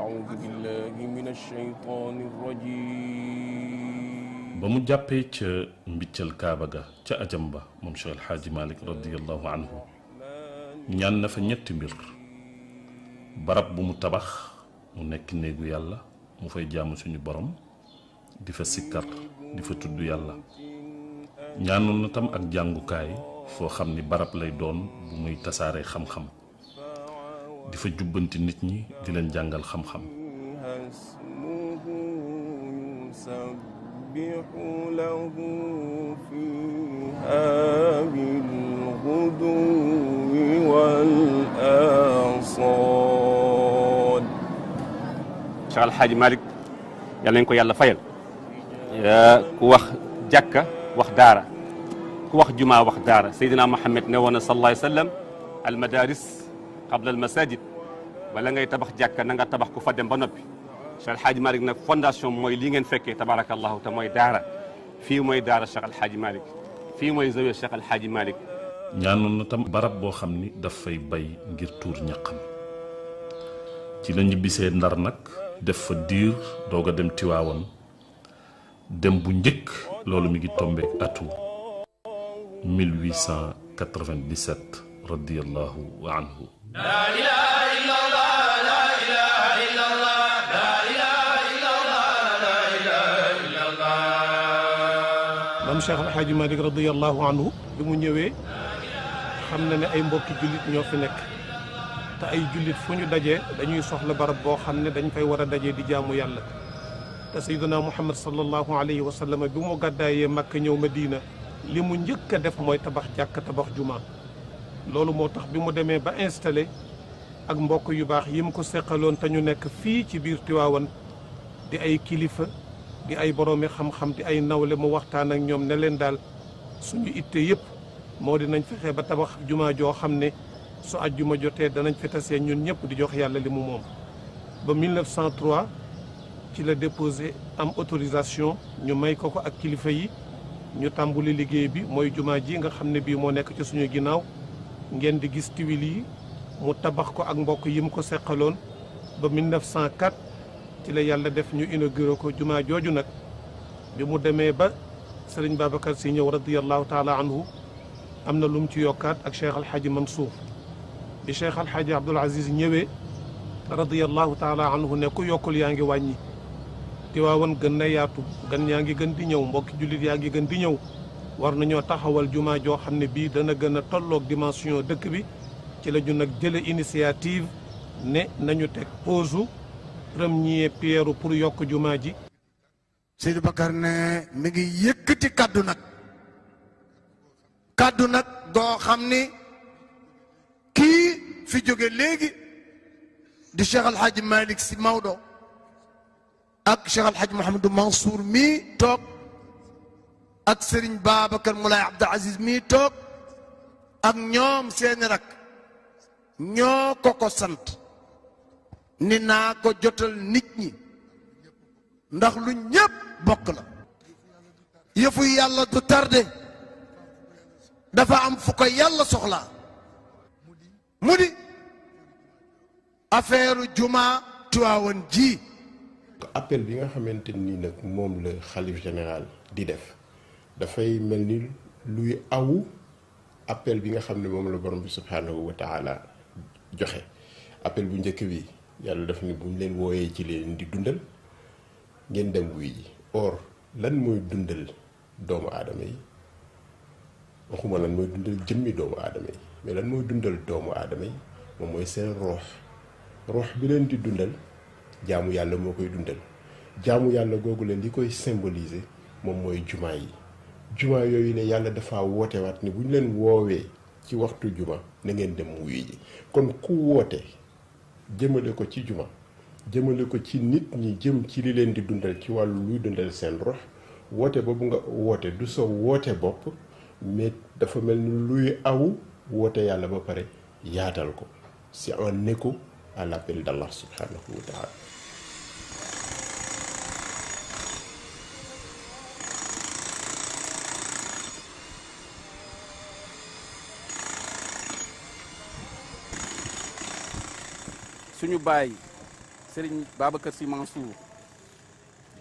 أعوذ بالله من الشيطان الرجيم. ba mu jàppee ca mbiccal kaaba ga ca ajam ba moom Cheikh El Hadji Malick radiyallahu anhu ñaan na fa ñetti mbir: barab bu mu tabax mu nekk néegu yàlla mu fay jaamu suñu borom di fa sikkar di fa tudd yàlla. ñaanoon na tam ak jàngukaay foo xam ni barab lay doon bu muy tasaaree xam-xam di fa jubbanti nit ñi di leen jàngal xam-xam. له فيها بالغدو والآصال. Cheikh El Hadji Malick yal nañ ko yàlla fayal. ku wax jàkka wax daara, ku wax jumaa wax daara. Seydina Mohamed ne woon na sallallahu alayhi wa sallam al madaris qabla al masajid, bala ngay tabax jàkka na nga tabax ku fa dem ba noppi. Cheikh El Hadji Malick nag fondation mooy lii ngeen fekkee tabarakallahu te mooy daara. fii mooy daara Cheikh El Hadji Malick, fii mooy zawiya Cheikh El Hadji Malick. ñaanoon na tam barab boo xam ni daf fay bay ngir tuur ñaqam. ci la ñibbisee Ndar nag def fa diir doog a dem Tiwaawan. dem bu njëkk loolu mi ngi tombe atu 1897 radiyallahu anhu. maam Cheikh El Hadji Malick radiyallahu anhu bi mu ñëwee xam na ne ay mbokki jullit ñoo fi nekk te ay jullit fu ñu dajee dañuy soxla barab boo xam ne dañ fay war a dajee di jaamu yàlla. te sayyiduna Muhammad sallallahu alayhi wa sallam bi mu gàddaayee Makka ñëw Madina li mu njëkk a def mooy tabax jàkk tabax jumaa. loolu moo tax bi mu demee ba installé ak mbokk yu baax yi mu ko seqaloon te ñu nekk fii ci biir Tiwaawan di ay kilifa di ay boroomi xam-xam di ay nawle mu waxtaan ak ñoom ne leen daal suñu itte yëpp moo di nañ fexe ba tabax jumaa joo xam ne su àjjuma jotee danañ fi tasee ñun ñëpp di jox yàlla li mu moom. ba 1903 ci la déposé am autorisation ñu may ko ak kilifa yi ñu tàmbuli liggéey bi mooy jumaa ji nga xam ne bii moo nekk ci suñu ginnaaw ngeen di gis tiwil yi mu tabax ko ak mbokk yi mu ko seqaloon ba 1904 ci la yàlla def ñu inauguré ko. jumaa jooju nag bi mu demee ba sëriñ Babacar Sy ñëw radiyallahu taala anhu am na lu mu ci yokkaat ak Cheikh El Hadji Mansour. bi Cheikh El Hadji Abdoul Aziz ñëwee radiyallahu taala anhu ne ku yokkul yaa ngi wàññi. Tiwaawan gën na yaatu, gan yaa ngi gën di ñëw, mbokki jullit yaa ngi gën di ñëw. war nañoo taxawal jumaa joo xam ne bii dana gën a tolloog dimension dëkk bi. ci la ñu nag jële initiative ne nañu teg pose premier pierre pour yokk jumaa ji. Seydou Bakar ne mi ngi yëkkati kaddu nag goo xam ni kii fi jóge léegi di Cheikh El Hadji Malick Sy Maodo ak Cheikh El Hadji Mouhamadou Mansour mii toog ak Serigne Babacar Moulay Abdou Aziz mii toog ak ñoom seeni rak ñoo ko sant ni naa ko jotal nit ñi ndax lu ñépp bokk la. yëfu yàlla du tardé, dafa am fu ko yàlla soxlaa mu di affaire jumaa Tiwaawan ji. appel bi nga xamante ni nag moom la xalif général di def dafay mel ni luy awu appel bi nga xam ne moom la borom bi subhanahu wa taala joxe. appel bu njëkk bi yàlla daf ni buñ leen wooyee ci leen di dundal ngeen dem wuy ji. or lan mooy dundal doomu aadama yi, waxuma lan mooy dundal jëmmi doomu aadama yi, mais lan mooy dundal doomu aadama yi moom mooy seen roox bi leen di dundal jaamu yàlla moo koy dundal. jaamu yàlla googu leen li koy symboliser moom mooy jumaa yi. jumaa yooyu ne yàlla dafa woote waat ni bu ñu leen woowee ci waxtu juma na ngeen dem wuyu ji. kon ku woote jëmale ko ci juma, jëmale ko ci nit ñi jëm ci li leen di dundal ci wàllu luy dundal seen rox, woote boobu nga woote du sa woote bopp, mais dafa mel ni luy awu woote yàlla ba pare yaatal ko. c'est un écho à l'appel d'Allah subhanahu wa ta'ala. suñu baay Serigne Babacar Sy Mansour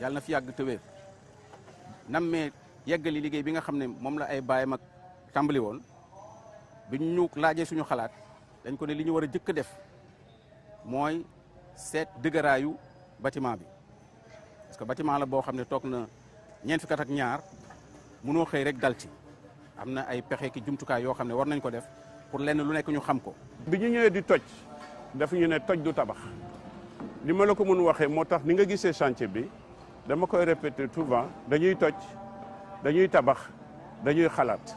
yàlla na fi yàgg te wér nammee yeggali liggéey bi nga xam ne moom la ay baayam ak tàmbali woon bi ñu laajee suñu xalaat dañ ko ne li ñu war a jëkk def mooy seet dëgëraayu bâtiment bi parce que bâtiment la boo xam ne toog na ñeent fukki at ak ñaar mënoo xëy rek dal ci am na ay pexe ki jumtukaay yoo xam ne war nañ ko def pour lenn lu nekk ñu xam ko. bi ñu ñëwee di toj dafa ñu ne toj du tabax li ma la ko mën waxee moo tax ni nga gisee chantier bi dama koy répéter souvent dañuy toj dañuy tabax dañuy xalaat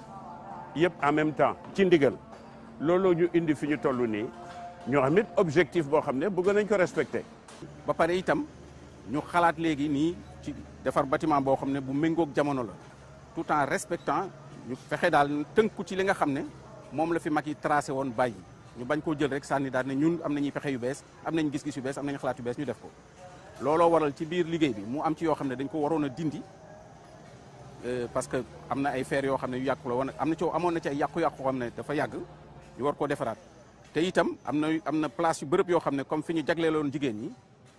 yëpp en même temps ci ndigal looloo ñu indi fi ñu toll nii ñoo xam it objectif boo xam ne bëgg nañ ko respecter. ba pare itam ñu xalaat léegi nii ci defar bâtiment boo xam ne bu méngoog jamono la tout en respectant ñu fexe daal tënku ci li nga xam ne moom la fi mag yi tracé woon bàyyi ñu bañ koo jël rek sànni daal ne ñun am nañuy pexe yu bees am nañ gis-gis yu bees am nañ xalaat yu bees ñu def ko. looloo waral ci biir liggéey bi mu am ci yoo xam ne dañ ko waroon a dindi parce que am na ay fer yoo xam ne yu yàqu la woon am na ci amoon na ci ay yàqu-yàqu xam ne dafa yàgg ñu war koo defaraat te itam am na place yu bërëb yoo xam ne comme fi ñu jagleeloon jigéen ñi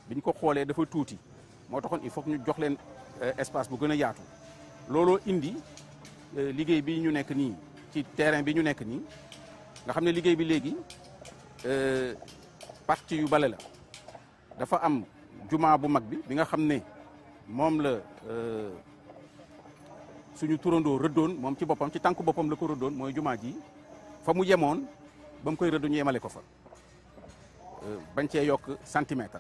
bi ñu ko xoolee dafa tuuti moo taxoon il faut que ñu jox leen espace bu gën a yaatu looloo indi liggéey bi ñu nekk nii ci terrain bi ñu nekk nii nga xam ne liggéey bi léegi partie yu bale la dafa am jumaa bu mag bi nga xam ne moom la suñu turandoo rëddoon moom ci boppam ci tànku boppam la ko rëddoon mooy jumaa ji fa mu yemoon ba mu koy rëdd ñu yemale ko fa bañ cee yokk centimètre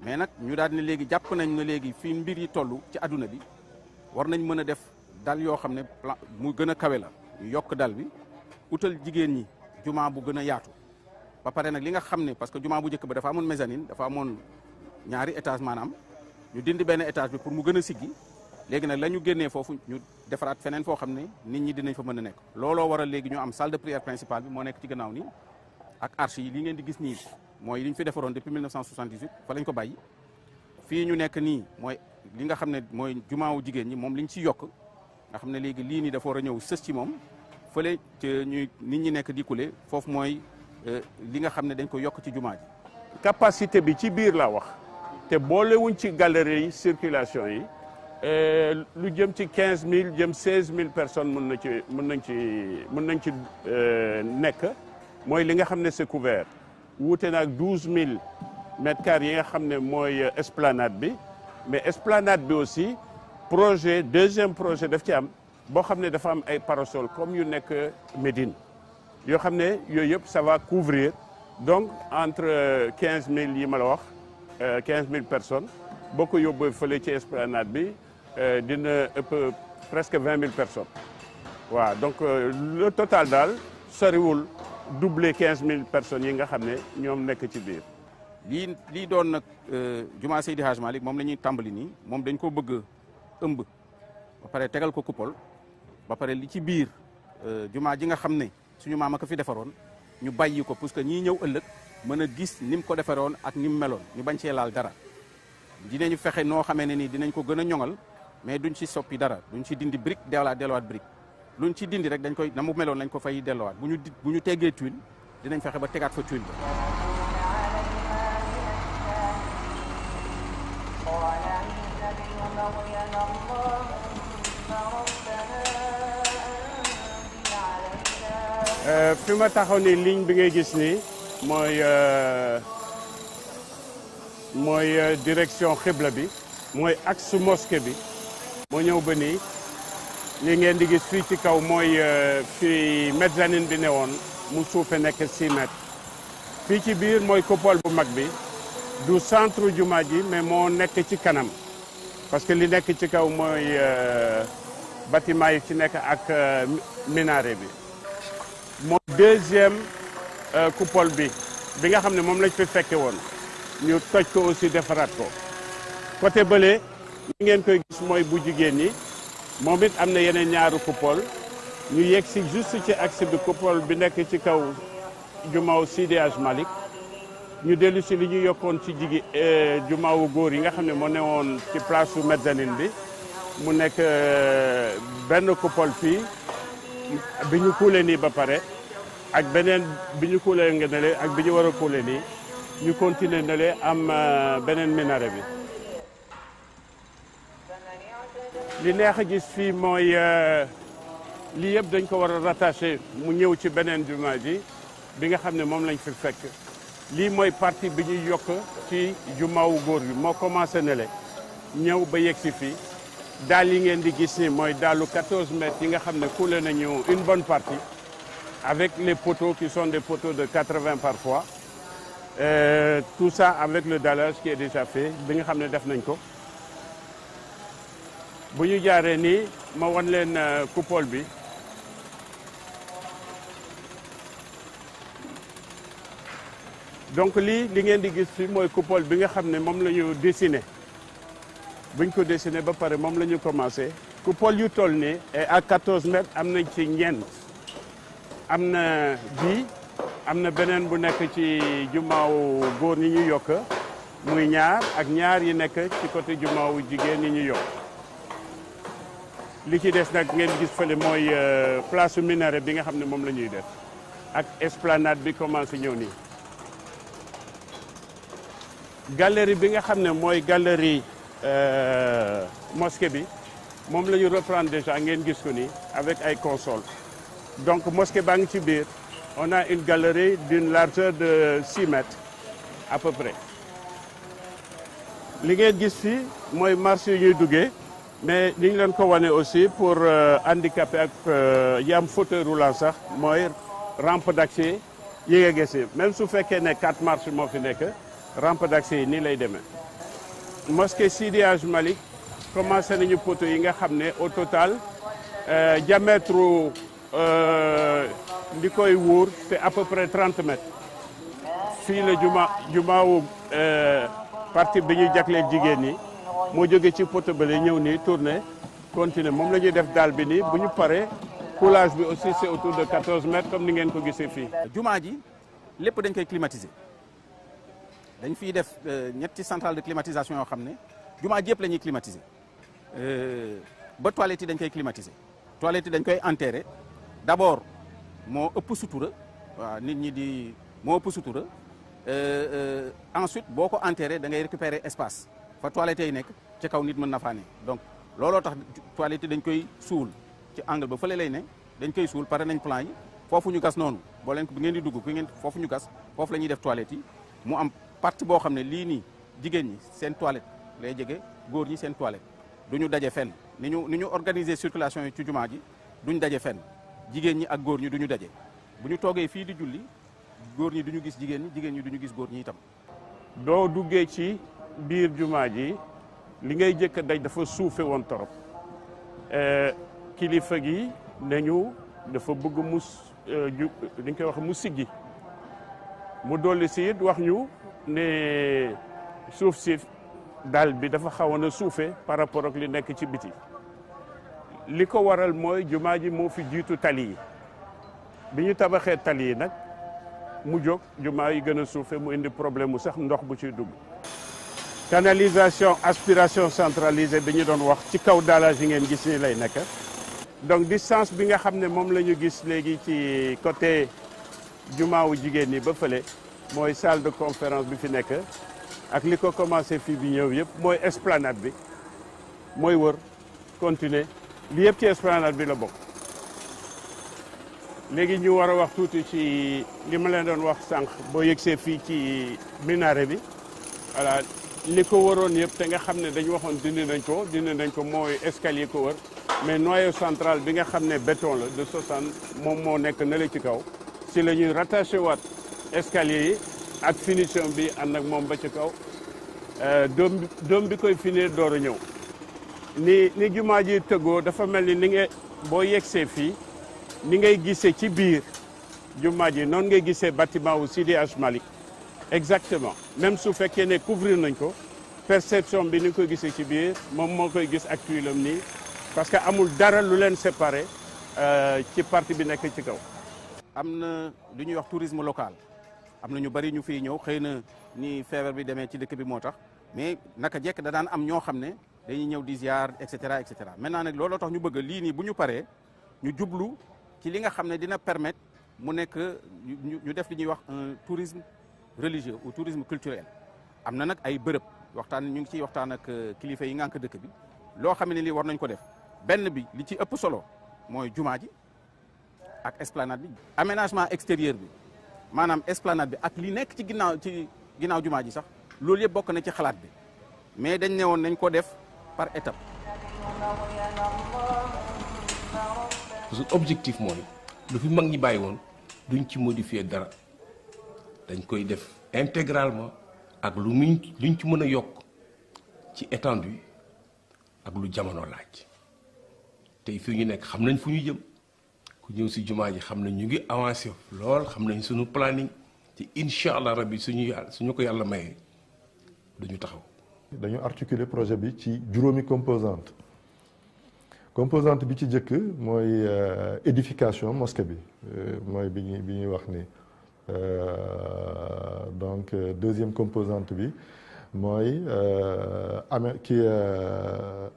mais nag ñu daal ne léegi jàpp nañ ne léegi fii mbir yi toll ci adduna bi war nañ mën a def dal yoo xam ne plan mu gën a kawe la ñu yokk dal bi utal jigéen ñi jumaa bu gën a yaatu ba pare nag li nga xam ne parce que jumaa bu njëkk ba dafa amoon mezzanine dafa amoon ñaari étage maanaam ñu dindi benn étage bi pour mu gën a siggi léegi nag la ñu génnee foofu ñu defaraat feneen foo xam ne nit ñi dinañ fa mën a nekk looloo waral léegi ñu am salle de prière principale bi moo nekk ci gannaaw nii ak arche yi li ngeen di gis nii mooy li ñu fi defaroon depuis 1978 fa lañ ko bàyyi fii ñu nekk nii mooy li nga xam ne mooy jumaawu jigéen ñi moom liñ ci yokk nga xam ne léegi lii nii dafa war a ñëw sës ci moom fële ñuy nit ñi nekk di kule foofu mooy li nga xam ne dañ ko yokk ci jumaa ji. capacité bi ci biir laa wax te boolewuñ ci galerie yi circulation yi lu jëm ci 15000 jëm 16000 personnes mën nañ ci nekk mooy li nga xam ne c'est couvert wuute na ak 12000 mètres carrés yi nga xam ne mooy esplanade bi mais esplanade bi aussi deuxième projet daf ci am boo xam ne dafa am ay parasol comme yu nekk Médine yoo xam ne yooyu yëpp ça va couvrir donc entre 15000 yi ma la wax 15000 personnes boo ko yóbboo fële ci esplanade bi dina ëpp presque 20000 personnes waaw donc le total daal soriwul doubler 15000 personnes yi nga xam ne ñoom nekk ci biir. lii doon nag jumaa Seydi Hadj Malick moom la ñuy tàmbali nii moom dañ ko bëgg ëmb ba pare tegal ko coupole ba pare li ci biir jumaa ji nga xam ne suñu maam a ko fi defaroon ñu bàyyi ko parce que ñii ñëw ëllëg mën a gis ni mu ko defaroon ak ni mu meloon ñu bañ cee laal dara dinañu fexe noo xamee ne nii dinañ ko gën a ñoŋal mais duñ ci soppi dara duñ ci dindi brique delluwaat brique luñ ci dindi rek dañ koy na mu meloon lañ ko fay delluwaat bu ñu teggee tuile dinañ fexe ba tegaat fa tuile ba. fi ma taxaw ni ligne bi ngay gis nii mooy direction xibla bi mooy axe mosquée bi moo ñëw ba nii li ngeen di gis fii ci kaw mooy fii mezzanine bi newoon mu suufe nekk 6 mètres fii ci biir mooy coupole bu mag bi du centre jumaa ji mais moo nekk ci kanam parce que li nekk ci kaw mooy bâtiment yi ci nekk ak minaret bi mooy deuxième coupole bi nga xam ne moom lañ fi fekke woon ñu toj ko aussi defaraat ko côté bële li ngeen koy gis mooy bu jigéen ñi moom it am na yeneen ñaaru coupole ñu yegg si juste ci axe bi coupole bi nekk ci kaw jumaaw Seydi Hadj Malick ñu dellu si li ñu yokkoon ci jumaawu góor yi nga xam ne moo newoon ci place su mezzanine bi mu nekk benn coupole fii bi ñu kuule nii ba pare ak beneen bi ñu kuulee nga ne ak bi ñu war a kuule nii ñu continuer na le am beneen minaret bi. li neex a gis fii mooy lii yëpp dañ ko war a rattaché mu ñëw ci beneen jumaa ji bi nga xam ne moom lañ fi fekk lii mooy partie bi ñuy yokk ci jumaawu góor bi moo commencé ne le ñëw ba yegg si fii daal yi ngeen di gis ni mooy daalu 14 mètres yi nga xam ne coulé nañu une bonne partie avec les poteaux qui sont des poteaux de 80 parfois tout ça avec le dallage qui est déjà fait bi nga xam ne def nañ ko. bu ñu jaaree nii ma wan leen coupole bi donc li ngeen di gis fi mooy coupole bi nga xam ne moom la ñu dessiné buñ ko dessiné ba pare moom la ñu commencé coupole yu toll nii et à 14 mètres am nañ ci ñeent am na bii am na beneen bu nekk ci jumaawu góor ñi ñu yokk muy ñaar ak ñaar yi nekk ci côté jumaawu jigéen ñi ñu yokk li ci des nag ngeen gis fële mooy place su minaret bi nga xam ne moom la ñuy def ak esplanade bi commencé ñëw nii. galerie bi nga xam ne mooy galerie mosquée bi moom la ñu reprendre déjà ngeen gis ko nii avec ay consoles donc mosquée baa ngi ci biir on a une galerie d'une largeur de 6 mètres à peu près. li ngeen gis fii mooy marché yi ñuy duggee. mais li ñu leen ko wane aussi pour handicapé ak yi am fauteuil roulant sax mooy rampe d'accès yi nga gisee même su fekkee ne 4 marches moo fi nekk rampe d'accès yi nii lay demee. mosquée Sidi Hadj Malick commencé nañu poteau yi nga xam ne au total diamètre li koy wóor c'est à peu près 30 mètres fii la jumaawu partie bi ñuy jagleel jigéen ñi. moo jóge ci poto ba ñëw nii tourné continuer moom la ñuy def daal bi nii bu ñu paree coulage bi aussi c'est autour de 14 mètres comme ni ngeen ko gisee fii. jumaa ji lépp dañ koy climatiser dañ fiy def ñetti centrale de climatisation yoo xam ne jumaa ji yëpp la ñuy climatiser ba toilettes yi dañ koy climatiser toilettes yi dañ koy enterrer d'abord moo ëpp sutura waaw nit ñi di moo ëpp sutura ensuite boo ko enterrer da ngay récupérer espace. fa toilette yi nekk ci kaw nit mën na faa ne donc looloo tax toilette yi dañ koy suul ci angle ba fële lay ne dañ koy suul pare nañ plan yi foofu ñu gas noonu boo leen bi ngeen di dugg foofu ñu gas foofu la ñuy def toilette yi mu am partie boo xam ne lii nii jigéen ñi seen toilette lay jege góor ñi seen toilette du ñu daje fenn ni ñu organiser circulation yi ci jumaa ji duñ daje fenn jigéen ñi ak góor ñi du ñu daje bu ñu toogee fii di julli góor ñi du ñu gis jigéen ñi jigéen ñi du ñu gis góor ñi itam. doo duggee ci biir jumaa ji li ngay jëkk daj dafa suufe woon torop kilifa gi nañu dafa bëgg dañ koy wax mu siggi mu dolli si it wax ñu ne suuf si daal bi dafa xawoon a suufe par rapport ak li nekk ci biti li ko waral mooy jumaa ji moo fi jiitu tali yi bi ñu tabaxee tali yi nag mu jóg jumaa yi gën a suufe mu indi problème mu sax ndox bu ciy dugg canalisation aspiration centralisée bi ñu doon wax ci kaw dallage yi ngeen gis ni lay nekk donc distance bi nga xam ne moom la ñu gis léegi ci côté jumaawu jigéen ñi ba fële mooy salle de conférence bi fi nekk ak li ko commencé fii bi ñëw yëpp mooy esplanade bi mooy wër continuer li yëpp ci esplanade bi la bokk léegi ñu war a wax tuuti ci li ma leen doon wax sànq boo yëgsee fii ci minaret bi voilà li ko waroon yëpp te nga xam ne dañu waxoon dindi nañ ko mooy escalier ko wër mais noyau central bi nga xam ne béton la de 60 moom moo nekk na la ci kaw si la ñuy rattaché waat escalier yi ak finition bi ànd ak moom ba ci kaw doom bi koy finir door a ñëw ni jumaa ji tëggoo dafa mel ni nga boo yegsee fii ni ngay gisee ci biir jumaa ji noonu ngay gisee bâtiment wu Sidi Hadj Malick exactement même su fekkee ne couvrir nañ ko perception bi ni nga koy gisee ci biir moom moo koy gis ak tuilam nii parce que amul dara lu leen séparé ci partie bi nekk ci kaw. am na lu ñuy wax tourisme local am na ñu bari ñu fiy ñëw xëy na ni feebar bi demee ci dëkk bi moo tax mais naka jekk da daan am ñoo xam ne dañuy ñëw di ziar et cetera et cetera maintenant nag looloo tax ñu bëgg lii nii bu ñu paree ñu jublu ci li nga xam ne dina permettre mu nekk ñu def li ñuy wax un tourisme religieux ou tourisme culturel am na nag ay bërëb waxtaan ñu ngi ciy waxtaan ak kilifa yi ngànk dëkk bi loo xam ne lii war nañ ko def benn bi li ci ëpp solo mooy jumaa ji ak esplanade bi aménagement extérieur bi maanaam esplanade bi ak li nekk ci ginnaaw jumaa ji sax loolu yëpp bokk na ci xalaat bi mais dañ ne woon nañ ko def par étape. parce que objectif mooy lu fi mag ñi bàyyi woon duñ ci modifier dara dañ koy def intégralement ak luñ ci mën a yokk ci étendue ak lu jamono laaj tey fii ñu nekk xam nañ fu ñu jëm ku ñëw si jumaa ji xam nañ ñu ngi avancé lool xam nañ suñu planning te incha allah rabbi suñu ko yàlla mayee duñu taxaw. dañu articuler projet bi ci juróomi composante bi ci jëkk mooy édification mosquée bi mooy bi ñuy wax ni donc deuxième composante bi mooy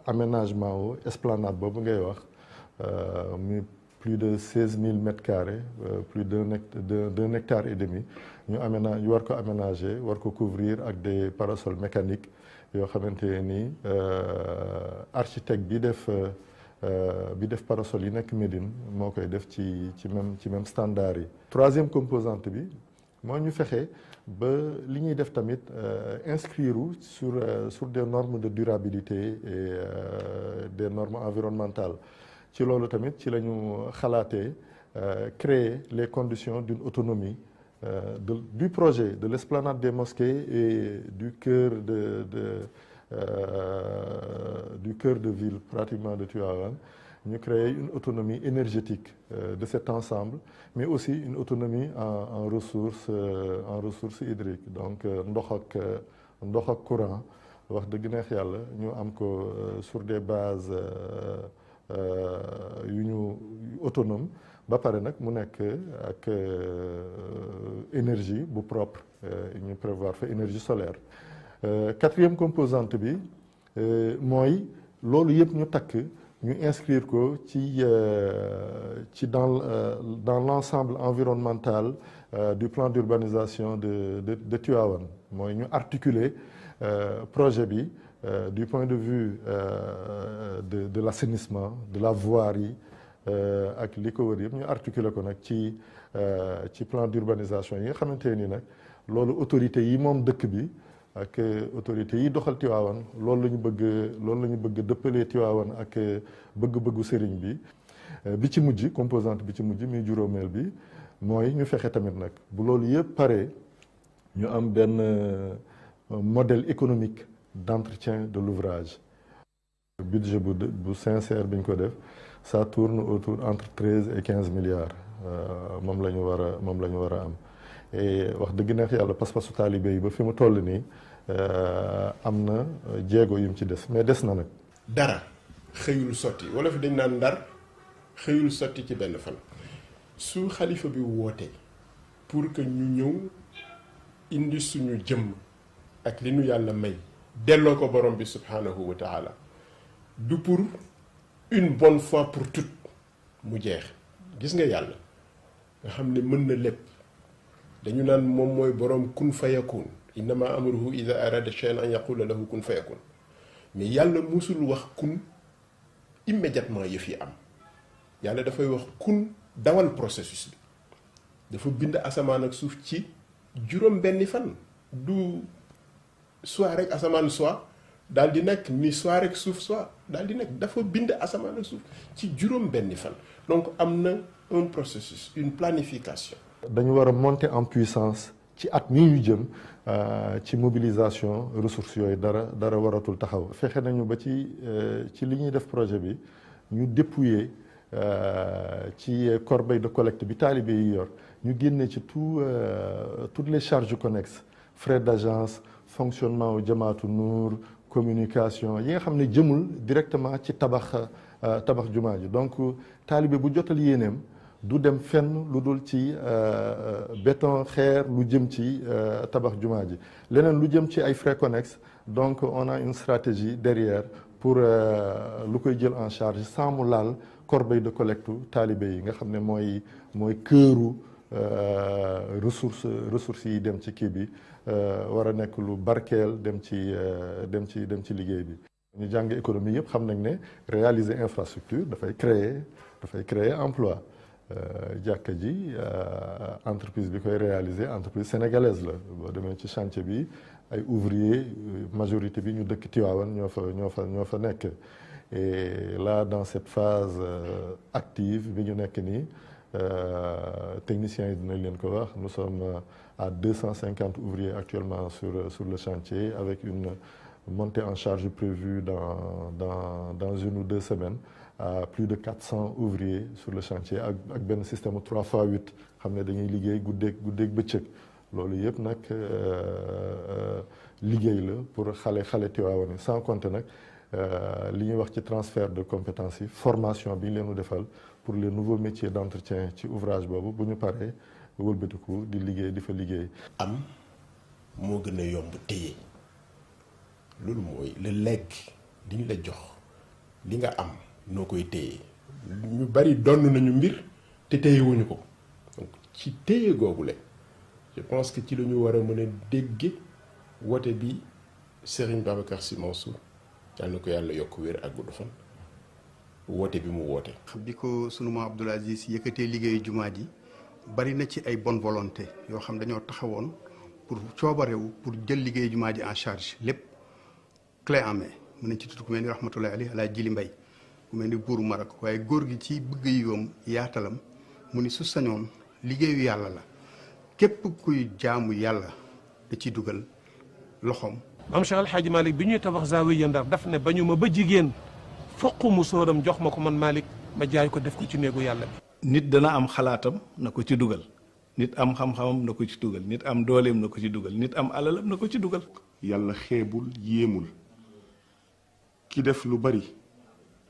aménagement wu esplanade boobu ngay wax muy plus de 16 000 mètres carrés plus d'un hectare et demi ñu war ko aménager war ko couvrir ak des parasols mécaniques yoo xamante ni architecte bi def parasol yi nekk Médine moo koy def ci même standard yi. troisième composante bi moo ñu fexe ba li ñuy def tamit inscrire sur des normes de durabilité et des normes environnementales ci loolu tamit ci la ñu xalaatee créer les conditions d'une autonomie du projet de l'esplanade des mosquées et du cœur de ville pratiquement de Tivaouane ñu créer une autonomie énergétique de cet ensemble mais aussi une autonomie en ressources hydriques donc ndox ak courant wax dëgg neex yàlla ñu am ko sur des bases yu ñu autonome ba pare nag mu nekk ak énergie bu propre ñu prévoir fa énergie solaire. Quatrième composante bi mooy loolu yëpp ñu takk ñu inscrire ko ci dans l'ensemble environnemental du plan d'urbanisation de Tivaouane mooy ñu articuler projet bi du point de vue de l'assainissement de la voirie ak li ko wër yëpp ñu articuler ko nag ci plan d'urbanisation yi nga xamante ni nag loolu autorité yi moom dëkk bi ak autorités yi doxal Tivaouane loolu la ñu bëgg dëppalee Tivaouane ak bëgg-bëggu sëriñ bi ci mujj composante bi ci mujj muy juróomeel bi mooy ñu fexe tamit nag bu loolu yëpp paree ñu am benn modèle économique d'entretien de l'ouvrage. Budget bu sincère bi ñu ko def ça tourne autour entre 13 et 15 milliards moom la ñu war a am. et wax dëgg neex yàlla pas-pasu taalibe yi ba fi mu toll nii am na jéego yu mu ci des mais des na nag. dara xëyul sotti wala fi dañ naan ndar xëyul sotti ci benn fan su xalifa bi wootee pour que ñu ñëw indi suñu jëmm ak li nu yàlla may delloo ko borom bi subhanahu wa taala du pour une bonne fois pour toutes mu jeex gis nga yàlla nga xam ne mën na lépp. dañu naan moom mooy borom kun fayakun innama amruhu ida arada shay'an an yaqula lahu kun fayakun mais yàlla musul wax kun immédiatement yëf yi am yàlla dafay wax kun dawal processus bi dafa bind asamaan ak suuf ci juróom benni fan du soit rek asamaan soit daal di nekk ni soit rek suuf soit daal di nekk dafa bind asamaan ak suuf ci juróom benni fan donc am na un processus une planification. dañu war a monter en puissance ci at mii ñu jëm ci mobilisation ressources yooyu dara waratul taxaw fexe nañu ba ci li ñuy def projet bi ñu dépouiller ci corbeille de collecte bi taalibe yi yor ñu génne ci toutes les charges connexes frais d'agence fonctionnement wu jamaatu nuur communication yi nga xam ne jëmul directement ci tabax jumaa ji donc taalibe bu jotal yéeneem du dem fenn lu dul ci béton xeer lu jëm ci tabax jumaa ji leneen lu jëm ci ay frais connexes donc on a une stratégie derrière pour lu koy jël en charge sans mu laal corbeille de collecte taalibe yi nga xam ne mooy këru ressources yi dem ci kii bi war a nekk lu barkeel dem ci liggéey bi. ñu jàng économie yëpp xam nañ ne réaliser infrastructure dafay créer emploi. jàkka ji entreprise bi koy réaliser entreprise sénégalaise la boo demee ci chantier bi ay ouvriers majorité bi ñu dëkk Tivaouane ñoo fa nekk. Et là dans cette phase active bi ñu nekk nii techniciens yi dinañ leen ko wax nous sommes à 250 ouvriers actuellement sur le chantier avec une montée en charge prévue dans 1 ou 2 semaines. À plus de 400 ouvriers sur le chantier ak benn système 3x8 xam ne dañuy liggéey guddeeg bëccëg loolu yëpp nag liggéey la pour xale Tivaouane sans compter nag li ñuy wax ci transfert de compétences yi formation bi ñu leen defal pour les nouveaux métiers d'entretien ci ouvrage boobu bu ñu paree wëlbatiku di fa liggéey. am moo gën a yomb téye loolu mooy le lekk li ñu la jox li nga am. noo koy téye ñu bari donn nañu mbir te téyewuñu ko donc ci téye googu la je pense que ci la ñu war a mën a dégge woote bi Serigne Babacar Sy Mansour yal na ko yàlla yokk wér ak gudd fan woote bi mu woote. bi ko sunu maam Abdoul Aziz yëkkatee liggéeyu jumaa ji bari na ci ay bonne volonté yoo xam dañoo taxawoon pour coobarewu pour jël liggéeyu jumaa ji en charge lépp clé en main mën nañ ci tudd ku mel ni rahmatullahi alayhi Alaaji Jili Mbay ku mel ni buuru Marak waaye góor gi ci bëgg yoom yaatalam mu ni su sañoon liggéeyu yàlla la képp kuy jaamu yàlla da ciy dugal loxoom. maam Cheikh El Hadj Malick bi ñuy tabax Zawiya Ndar daf ne bañu ma ba jigéen foq mu sóoram jox ma ko man Malick ma jaay ko def ko ci néegu yàlla bi. nit dana am xalaatam na ko ci dugal nit am xam-xamam na ko ci dugal nit am dooleem na ko ci dugal nit am alalam na ko ci dugal. yàlla xeebul yéemul ki def lu bari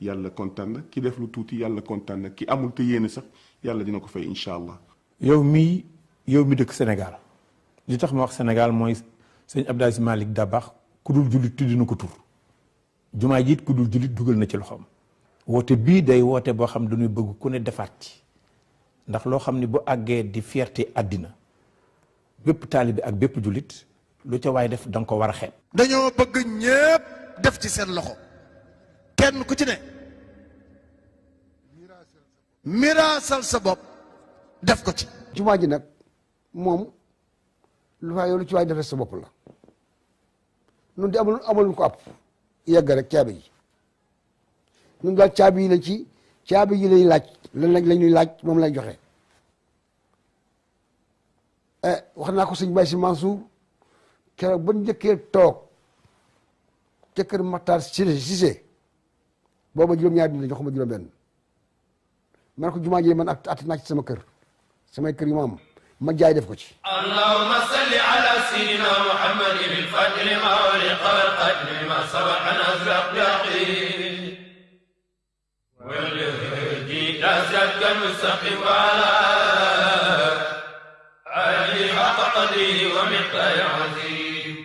yàlla kontaan na ki def lu tuuti yàlla kontaan na ki amul te yéene sax yàlla dina ko fay incha allah. yow mi dëkk Sénégal li tax ma wax Sénégal mooy sëñ Abdou Aziz Malick Dabakh ku dul jullit tuddi na ko tur jumaa ji it ku dul jullit dugal na ci loxoom. woote bii day woote boo xam dañuy bëgg ku ne defaat ci ndax loo xam ni bu àggee di fierté àddina bépp taalibe ak bépp jullit lu ca waay def da nga ko war a xeeb. dañoo bëgg ñépp def ci seen loxo kenn ku ci ne miraasal sa bopp def ko ci. jumaa ji nag moom lu faa yow lu ci waay defee sa bopp la nun di amul ko ab yegg rek caabi yi ñun daal caabi yi la ci caabi yi lañ laaj la ñuy laaj moom lay joxe wax naa ko sëñ Baye Sy Mansour keroog ba njëkkee toog ca kër Makhtar Cissé booba juróom-ñaari dina joxuma juróom-benn man ko jumaa ji man at naa ci sama kër samay kër yu ma am ma jaay def ko ci. allahumma salli ala sayyidina muhammadin al-fatih lima ughliqa wal khatimi lima sabaqa nasr al-aqdaqi wal hadi ila siratika al-mustaqim wa ala alihi haqqa qadrihi wa miqdarihi al-azim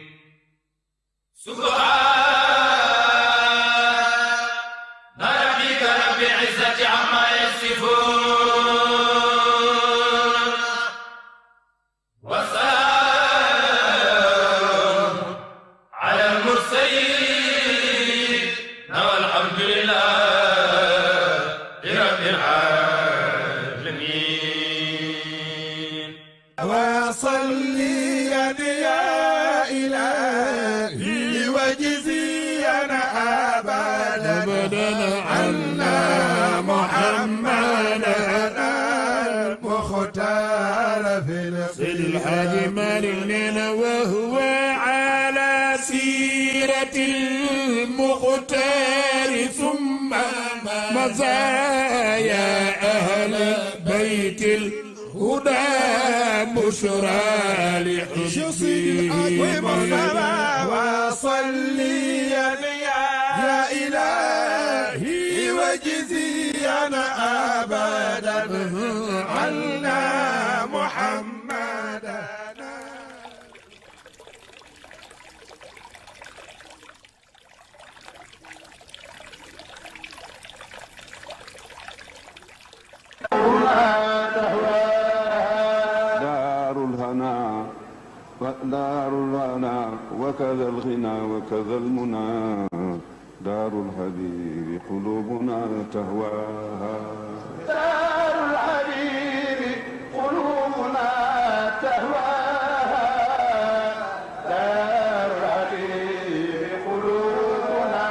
subhana rabbika rabbil izzati amma yasifun الحاج مالك لنا وهو على سيرة المختار ثم مزايا أهل بيت الهدى بشرى لحبه وصلي يا إلهي وجزينا أبدا عنا محمد دار الغنى وكذا الغنى وكذا المنى دار الحبيب قلوبنا تهواها دار الحبيب قلوبنا تهواها دار الحبيب قلوبنا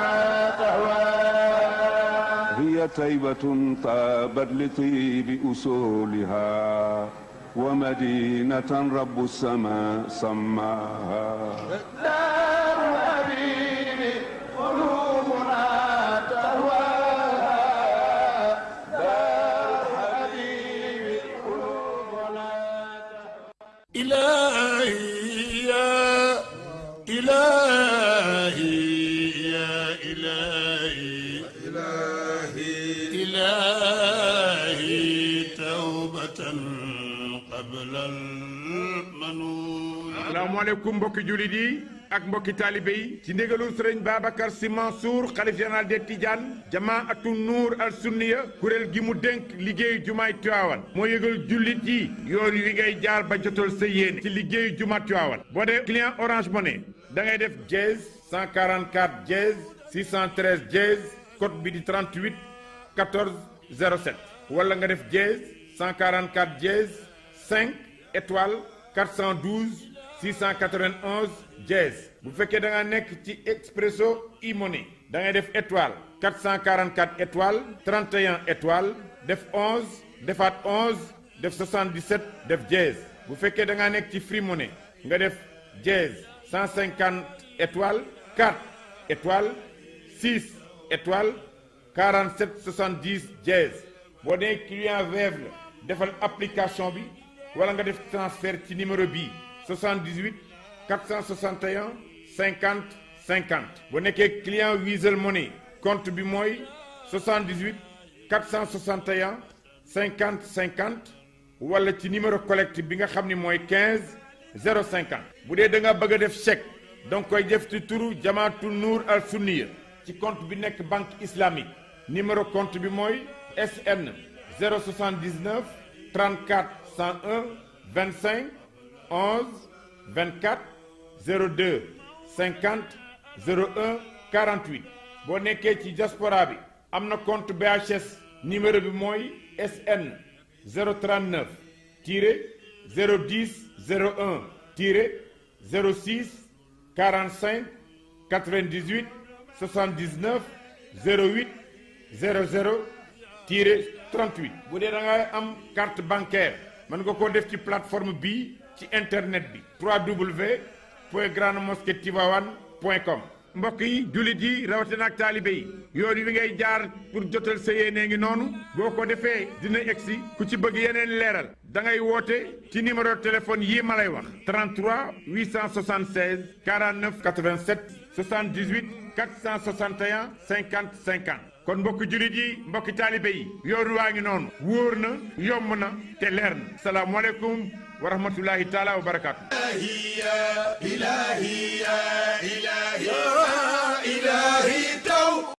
تهواها هي طيبة طابت لطيب أصولها ومدينة رب السماء سماها دار الحبيب قلوبنا تهواها دار الحبيب قلوبنا إلهي يا إلهي يا إلهي إلهي توبة قبل المنون. asalaamaaleykum mbokki jullit yi ak mbokki taalibe yi ci ndigalul sëriñ Babacar Sy Mansour xalif général des Tidianes jamaatu nuur al sunniya kuréel gi mu dénk liggéeyu jumaay Tiwaawan moo yëgal jullit yi yoon wi ngay jaar ba jotal sa yéene ci liggéeyu jumaa Tiwaawan boo dee client Orange Money da ngay def dièse 144 dièse 613 dièse code bi di 38 14 07 wala nga def dièse 144 dièse 5 étoile 412 691 dièse bu fekkee da nga nekk ci Expresso e-money da ngay def étoile 444 étoile 31 étoile def 11 defaat 11 def 77 def dièse bu fekkee da nga nekk ci Free Money nga def dièse 150 étoile 4 étoile 6 étoile 47 70 dièse boo dee client Wave la defal application bi wala nga def transfert ci numéro bii 78 461 50 50 bu nekkee client Wizall Money compte bi mooy 78 461 50 50 wala ci numéro collecte bi nga xam ni mooy 15 050 bu dee da nga bëgg a def chèque donc koy def ci turu Jamaatu Nuur al Sunniya ci compte bi nekk banque islamique numéro compte bi mooy SN 079 34 101 25 11 24 02 50 01 48 boo nekkee ci diaspora bi am na compte BHS numéro bi mooy SN 039 010 01 06 45 98 79 08 00 38 bu dee da ngay am carte bancaire mën nga koo def ci plateforme bii ci internet bi www.grandemosquetivaouane.com mbokk yi jullit yi rawatina ak taalibe yi yoon wi ngay jaar pour jotal sa yéene ngi noonu boo ko defee dina egsi ku ci bëgg yeneen leeral da ngay woote ci numéro téléphone yii ma lay wax 33 876 49 87 78 461 50 50 kon mbokki jullit yi mbokki taalibe yi yoon waa ngi noonu wóor na yomb na te leer na salaamualeykum wa rahmatullahi taala wa barakaatu. إلهي يا إلهي يا إلهي